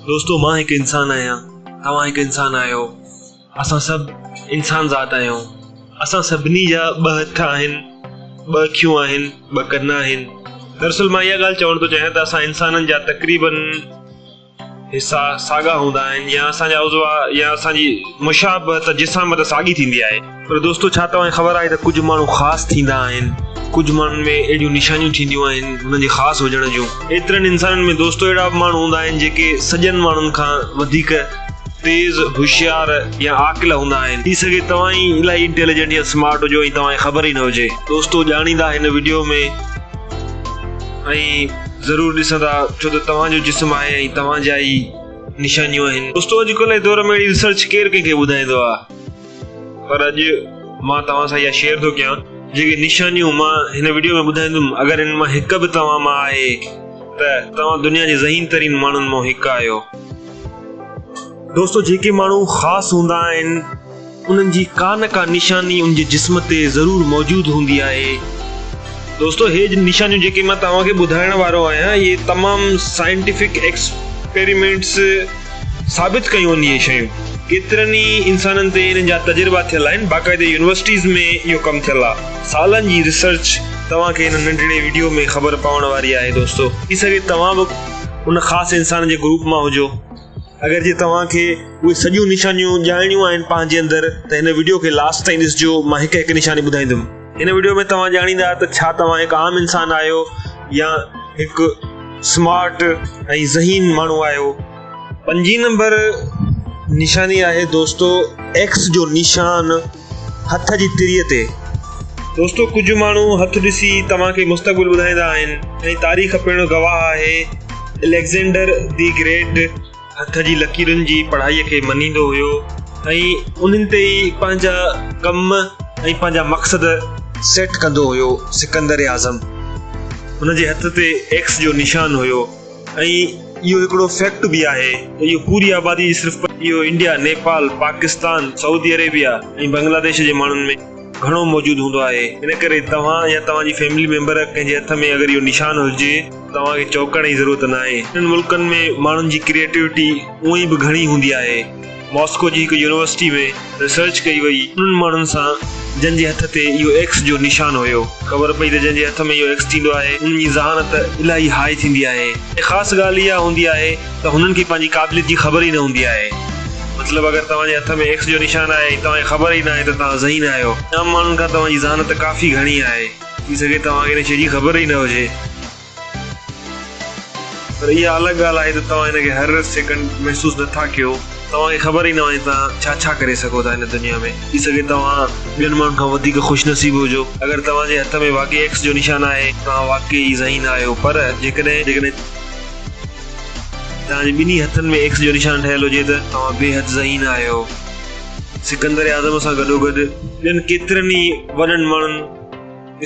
دوستو مان هڪ انسان آهيان، توهان هڪ انسان آهيو، اسان سڀ انسان ذات آهيون. اسان سڀني جا ٻه هٿ آهن، ٻه اکيون آهن، ٻه ڪن آهن. دراصل مان اها ڳالهه چوڻ ٿو چاهيان ته اسان انسانن جا تقريبن حصا ساڳا هوندا آهن يا اسان جا عضوا يا اسان جي مشابهت جسامت ساڳي ٿيندي آهي. پر دوستو ڇا توهان کي خبر آهي ته ڪجهه ماڻهو خاص ٿيندا آهن، ڪجهه ماڻهن ۾ اهڙيون نشانيون ٿينديون آهن انهن جي خاص هجڻ جون. ايترن انسانن ۾ دوستو اهڙا به ماڻهو هوندا آهن جيڪي سڄن ماڻهن کان وڌيڪ تيز، هوشيار يا عاقل هوندا آهن. ٿي سگهي توهان ئي الاهي انٽيليجنٽ يا سمارٽ هجو ۽ توهان کي خبر ئي نه هجي. دوستو ڄاڻيندا هن وڊيو ۾ ۽ ضرور ڏسندا ڇو ته توهان جو جسم آهي ۽ توهان جا ئي نشانيون آهن. دوستو اڄڪلهه جي دور ۾ اهڙي ريسرچ ڪير ڪنهن کي ٻڌائيندو آهي پر اڄ مان توهان سان اها شيئر ٿو ڪيان جيڪي نشانيون مان هن وڊيو ۾ ٻڌائيندم اگر انهن مان هڪ به توهان مان آهي ته توهان دنيا جي ذهين ترين ماڻهن مان هڪ آهيو. دوستو جيڪي ماڻهو خاص هوندا آهن انهن جي ڪا نه ڪا نشاني ان جي جسم تي ضرور موجود هوندي آهي. دوستو هي نشانيون جيڪي مان توهان کي ٻڌائڻ وارو آهيان اهي تمام سائنٽيفڪ ايڪسپيريمينٽس ثابت ڪيون آهن اهي شيون ڪيترن ئي انسانن تي انهن جا تجربا ٿيل آهن باقاعدي يونيورسٽيز ۾ اهو ڪم ٿيل آهي سالن جي ريسرچ توهان کي هن ننڍڙي وڊيو ۾ خبر پوڻ واري آهي دوستو ٿي سگهي توهان به ان خاص انسان جي گروپ مان هجو. اگر جي توهان کي اهي سڄيون نشانيون ڄاڻڻيون آهن پنهنجي اندر ته هن وڊيو کي لاسٽ تائين ڏسجو مان هڪ هڪ نشاني ٻڌائيندم. هن وڊيو ۾ توهان ڄاڻيندا ته ڇا توهان هڪ عام انسان آهيو يا هڪ سمارٽ ۽ ذهين ماڻهو آهيو. پنجين نمبر نشاني آهي دوستو ايڪس جو نشان هٿ جي تري تي. دوستو ڪجهه ماڻهو هٿ ڏسي توهان کي مستقبل ٻڌائيندا آهن ۽ تاريخ پڻ گواهه آهي اليگزينڊر the great هٿ جي لڪيرن جي پڙهائي کي مڃيندو هيو ۽ انهن تي ئي پنهنجا ڪم ۽ پنهنجا مقصد سيٽ ڪندو هيو سڪندر اعظم هن جي هٿ تي ايڪس جو نشان هيو ۽ اهو هڪڙو فيڪٽ به آهي ته اهو پوري آبادي جي صرف اهو India, Nepal, Pakistan, Saudi Arabia ۽ Bangladesh جي ماڻهن ۾ گهڻو موجود هوندو آهي ان ڪري توهان يا توهان جي فيملي ميمبر ڪنهن جي هٿ ۾ اگر اهو نشان هجي ته توهان کي چوڪڻ جي ضرورت ناهي. انهن ملڪن ۾ ماڻهن جي ڪريئيٽوٽي اونئن ئي به گهڻي هوندي آهي. ماسڪو جي هڪ يونيورسٽي ۾ ريسرچ ڪئي وئي انهن ماڻهن سان جن جي هٿ تي اهو ايڪس جو نشان هيو. خبر پئي ته جن جي هٿ ۾ اهو ايڪس ٿيندو آهي انهن جي ذهانت الاهي هاء ٿيندي آهي ۽ خاص ڳالهه اها هوندي آهي ته هنن کي پنهنجي قابليت جي خبر ئي نه هوندي آهي. مطلب اگر توهان جي هٿ ۾ ايڪس جو نشان آهي ۽ توهان کي خبر ئي ناهي ته توهان ذهين آهيو. عام ماڻهن کان توهان جي ذهانت ڪافي گهڻي آهي. ٿي سگهي توهان کي ان شيء جي خبر ئي نه هجي. پر اها الڳ ڳالهه آهي ته توهان ان کي هر سيڪنڊ محسوس نه ٿا ڪيو. توهان کي خبر ئي نه آهي توهان ڇا ڇا ڪري سگهو ٿا هن دنيا ۾. ٿي سگهي توهان ٻين ماڻهن کان وڌيڪ خوش نصيب هجو. اگر توهان جي هٿ ۾ واقعي ايڪس جو نشان آهي. توهان واقعي ئي ذهين آهيو. پر جيڪڏهن جيڪڏهن توهان جي ٻنهي هٿن ۾ ايڪس جو نشان ٺهيل هجي ته توهان بي حد ذهين آهيو. سڪندر اعظم سان گڏوگڏ ٻين ڪيترن ئي وڏن ماڻهن.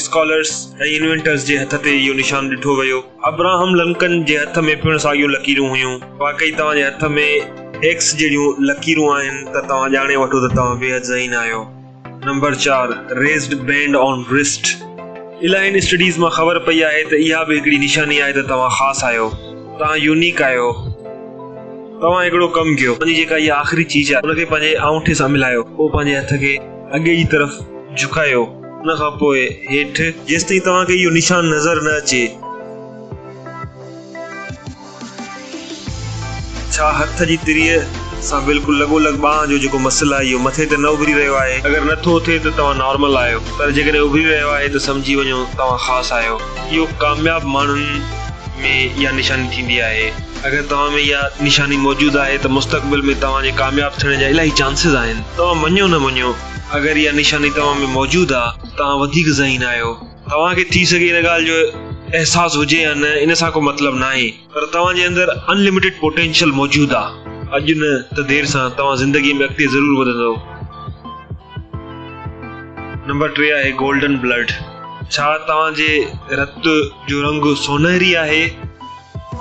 اسڪالرس ۽ انوينٽرز جي هٿ تي اهو نشان ڏٺو ويو. ابراهم لنڪن جي هٿ ۾ پڻ ساڳيون لڪيرون هيون. واقعي توهان جي هٿ ۾ ايڪس جهڙيون لڪيرون آهن ته توهان ڄاڻي وٺو ته توهان بيحد ذهين آهيو. نمبر چار، ريزڊ بينڊ آن رسٽ. الاهين اسٽڊيز مان خبر پئي آهي ته اها به هڪڙي نشاني آهي ته توهان خاص آهيو. توهان يونيڪ آهيو. توهان هڪڙو ڪم ڪيو. پنهنجي جيڪا اها آخري چيز آهي ان کي پنهنجي آڱوٺي سان ملايو. پوء پنهنجي هٿ کي اڳي جي طرف جهڪايو. ان کان پوء هيٺ. جيستائين توهان کي اهو نشان نظر نه اچي. ڇا هٿ جي تريء سان بلڪل لڳو لڳ ٻانهن جو جيڪو مسل آهي اهو مٿي ته نه اڀري رهيو آهي؟ اگر نه ٿو ٿئي ته توهان نارمل آهيو پر جيڪڏهن اڀري رهيو آهي ته سمجهي وڃو توهان خاص آهيو. اهو ڪامياب ماڻهن ۾ اها نشاني ٿيندي آهي. اگر توهان ۾ اها نشاني موجود آهي ته مستقبل ۾ توهان جي ڪامياب ٿيڻ جا الاهي چانسز آهن. توهان مڃو نه مڃو. اگر اها نشاني توهان ۾ موجود آ ته توهان وڌيڪ ذهين آهيو. توهان کي ٿي سگهي ان ڳالهه جو احساس هجي يا نه ان سان ڪو مطلب ناهي پر توهان جي اندر ان لميٽيڊ پوٽينشل موجود آ. اڄ نه ته دير سان توهان زندگي ۾ اڳتي ضرور وڌندؤ. نمبر 3 آهي گولڊن بلڊ. ڇا توهان جي رت جو رنگ سونهري آهي؟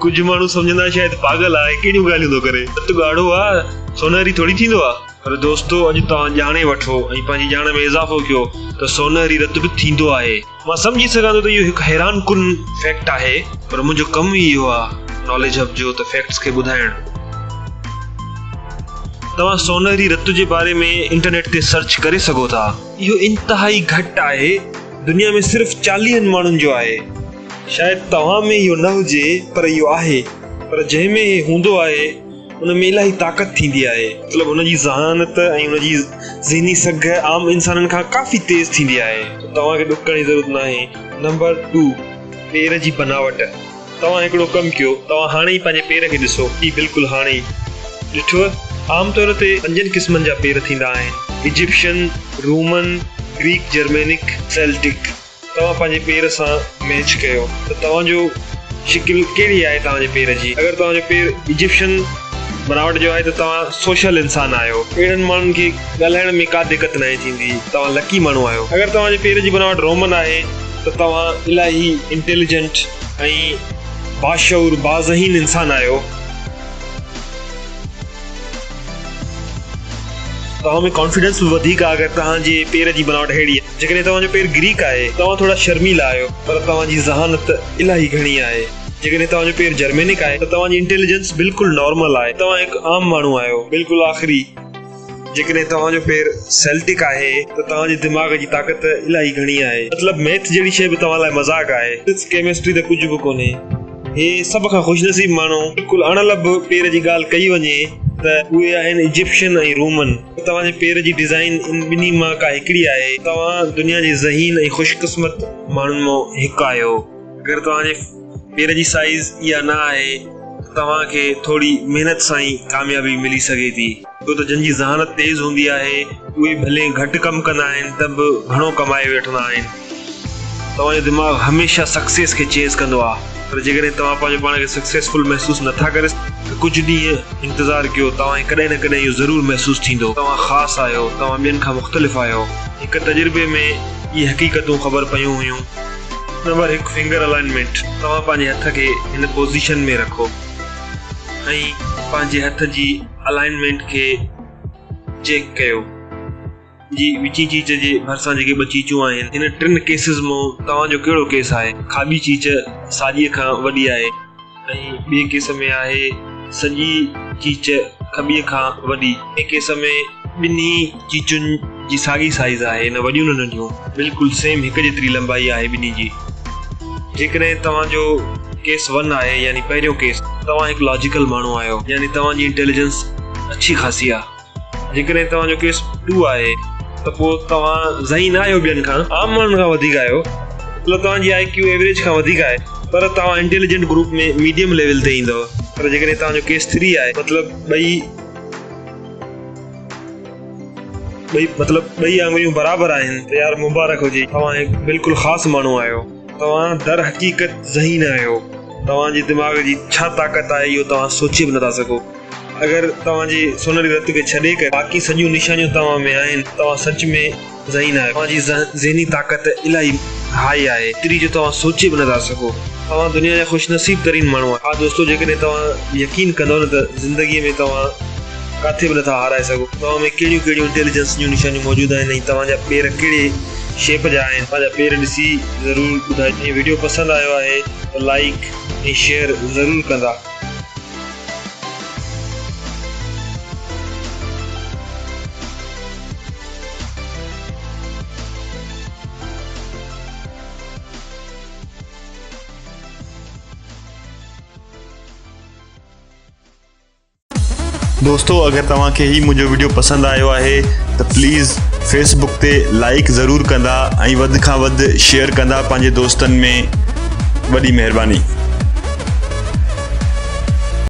ڪجهه ماڻهو سمجهندا شايد پاڳل آ ۽ ڪهڙيون ڳالهيون ٿو ڪري. رت ڳاڙهو آ سونهري ٿوري ٿيندو آ. پر دوستو اڄ توهان ڄاڻي وٺو ۽ پنهنجي ڄاڻ ۾ اضافو ڪيو ته سونهري رت به ٿيندو آهي. مان سمجهي سگهان ٿو ته اهو هڪ حيران ڪن فيڪٽ آهي پر منهنجو ڪم ئي اهو آ ناليج هب جو ته فيڪٽس کي ٻڌائڻ. توهان سونهري رت جي باري ۾ انٽرنيٽ تي سرچ ڪري سگهو ٿا. اهو انتهائي گهٽ آهي، دنيا ۾ صرف چاليهن ماڻهن جو آهي. شايد توهان ۾ اهو نه هجي پر اهو آهي. پر جنهن ۾ هي هوندو آهي ان ۾ الاهي طاقت ٿيندي آهي. مطلب هن جي ذهانت ۽ هن جي ذهني سگهه عام انسانن کان ڪافي تيز ٿيندي آهي. توهان کي ڏک ڪرڻ جي ضرورت ناهي. نمبر ٽو، پير جي بناوٽ. توهان هڪڙو ڪم ڪيو، توهان هاڻي ئي پنهنجي پير کي ڏسو. هي بلڪل هاڻي ئي. ڏٺو؟ عام طور تي پنجن قسمن جا پير ٿيندا آهن، Egyptian, Roman, Greek Germanic, Celtic. توهان پنهنجي پير سان ميچ ڪيو ته توهان جو شڪل ڪهڙي آهي توهان جي پير جي. اگر توهان جو پير ايجپشن بناوٽ جو آهي ته توهان سوشل انسان آهيو. اهڙن ماڻهن کي ڳالهائڻ ۾ ڪا دقت ناهي ٿيندي. توهان لڪي ماڻهو آهيو. اگر توهان جي پير جي بناوٽ رومن آهي ته توهان الاهي انٽيليجنٽ ۽ باشعور باذهين انسان آهيو. توهان ۾ ڪانفيڊنس به وڌيڪ آهي اگر توهان جي پير جي بناوٽ اهڙي آهي. جيڪڏهن توهان جو پير گريڪ آهي توهان ٿورا شرميلا آهيو پر توهان جي ذهانت الاهي گهڻي آهي. جيڪڏهن توهان جو پير جرمينڪ آهي ته توهان جي انٽيليجنس بلڪل نارمل آهي. توهان هڪ عام ماڻهو آهيو. بلڪل آخري. جيڪڏهن توهان جو پير سيلٽڪ آهي ته توهان جي دماغ جي طاقت الاهي گهڻي آهي. مطلب ميٿ جهڙي شيء به توهان لاء مذاق آهي. فزڪس ڪيمسٽري ته ڪجهه به ڪونهي. هي سڀ کان خوشنصيب ماڻهو بلڪل اڻ لڀ پير جي ڳالهه ڪئي وڃي ته اهي آهن ايجپشن ۽ رومن. توهان جي پير جي ڊزائين ان ٻنهي مان ڪا هڪڙي آهي. توهان دنيا جي ذهين ۽ خوشقسمت ماڻهن مان هڪ آهيو. اگر توهان جي پير جي سائيز اها نه آهي ته توهان کي ٿوري محنت سان ئي ڪاميابي ملي سگهي ٿي. ڇو ته جن جي ذهانت تيز هوندي آهي اهي ڀلي گهٽ ڪم ڪندا آهن ته به گهڻو ڪمائي وٺندا آهن. توهان جو دماغ هميشه سڪسيس کي چيز ڪندو آهي پر جيڪڏهن توهان پنهنجو پاڻ کي سڪسيسفل محسوس نٿا ڪري سگهو ته ڪجهه ڏينهن انتظار ڪيو توهان کي ڪڏهن نه ڪڏهن اهو ضرور محسوس ٿيندو توهان خاص آهيو توهان ٻين کان مختلف آهيو. هڪ تجربي ۾ اهي حقيقتون خبر پيون هيون. نمبر هڪ فنگر الائنمينٽ توهان پنهنجي هٿ کي هن پوزيشن ۾ رکو ۽ پنهنجي هٿ جي الائنمينٽ کي چيڪ ڪيو. جي وچين چيچ جي ڀرسان جيڪي ٻه چيچون آهن، هن ٽن ڪيسز مان توهان جو ڪهڙو ڪيس آهي؟ کاٻي چيچ ساڄيء کان وڏي آهي ۽ ٻئي ڪيس ۾ آهي سڄي چيچ کٻيء کان وڏي. ٽئين ڪيس ۾ ٻنهي چيچن جي ساڳي سائيز آهي، نه وڏيون نه ننڍيون، بلڪل سيم هڪ جيتري لنبائي آهي ٻنهي جي. جيڪڏهن توهان جو ڪيس ون آهي يعني پهريون ڪيس، توهان هڪ لاجيڪل ماڻهو آهيو يعني توهان جي انٽيليجنس اڇي خاصي آهي. جيڪڏهن توهان جو ڪيس ٽو آهي ته پوء توهان ذهين آهيو ٻين کان، عام ماڻهن کان وڌيڪ آهيو، مطلب توهان جي آء ڪيو ايوريج کان وڌيڪ آهي پر توهان انٽيليجنٽ گروپ ۾ ميڊيم ليول تي ايندؤ. پر جيڪڏهن توهان جو ڪيس ٿري آهي مطلب ٻئي ٻئي مطلب ٻئي آڱريون برابر آهن ته يار مبارڪ هجي توهان هڪ بلڪل خاص ماڻهو آهيو توهان در حقيقت ذهين آهيو توهان جي دماغ جي ڇا طاقت آهي اهو توهان سوچي به نٿا سگهو اگر توهان جي سونهري رت کي ڇڏي ڪري باقي سڄيون نشانيون توهان ۾ آهن توهان سچ ۾ ذهين آهيو. توهان جي ذهني طاقت الاهي هائي آهي، ايتري جو توهان سوچي به نٿا سگهو. توهان دنيا جا خوش نصيب ترين ماڻهو آهيو. ها دوستو جيڪڏهن توهان يقين ڪندؤ نه ته زندگيء ۾ توهان ڪاٿي به نٿا هارائي سگهو. توهان ۾ ڪهڙيون ڪهڙيون انٽيليجنس جون نشانيون موجود آهن ۽ توهان جا پير ڪهڙي شيپ جا آهن. پنهنجا پير ڏسي ضرور ٻڌائجو ۽ وڊيو پسند آيو آهي ته لائيڪ ۽ شيئر ضرور ڪندا. دوستو اگر توهان کي هي منهنجو وڊيو پسند آيو آهي ته پليز فيس بڪ تي لائيڪ ضرور ڪندا ۽ وڌ کان وڌ شيئر ڪندا پنهنجي دوستن ۾ وڏي مهرباني.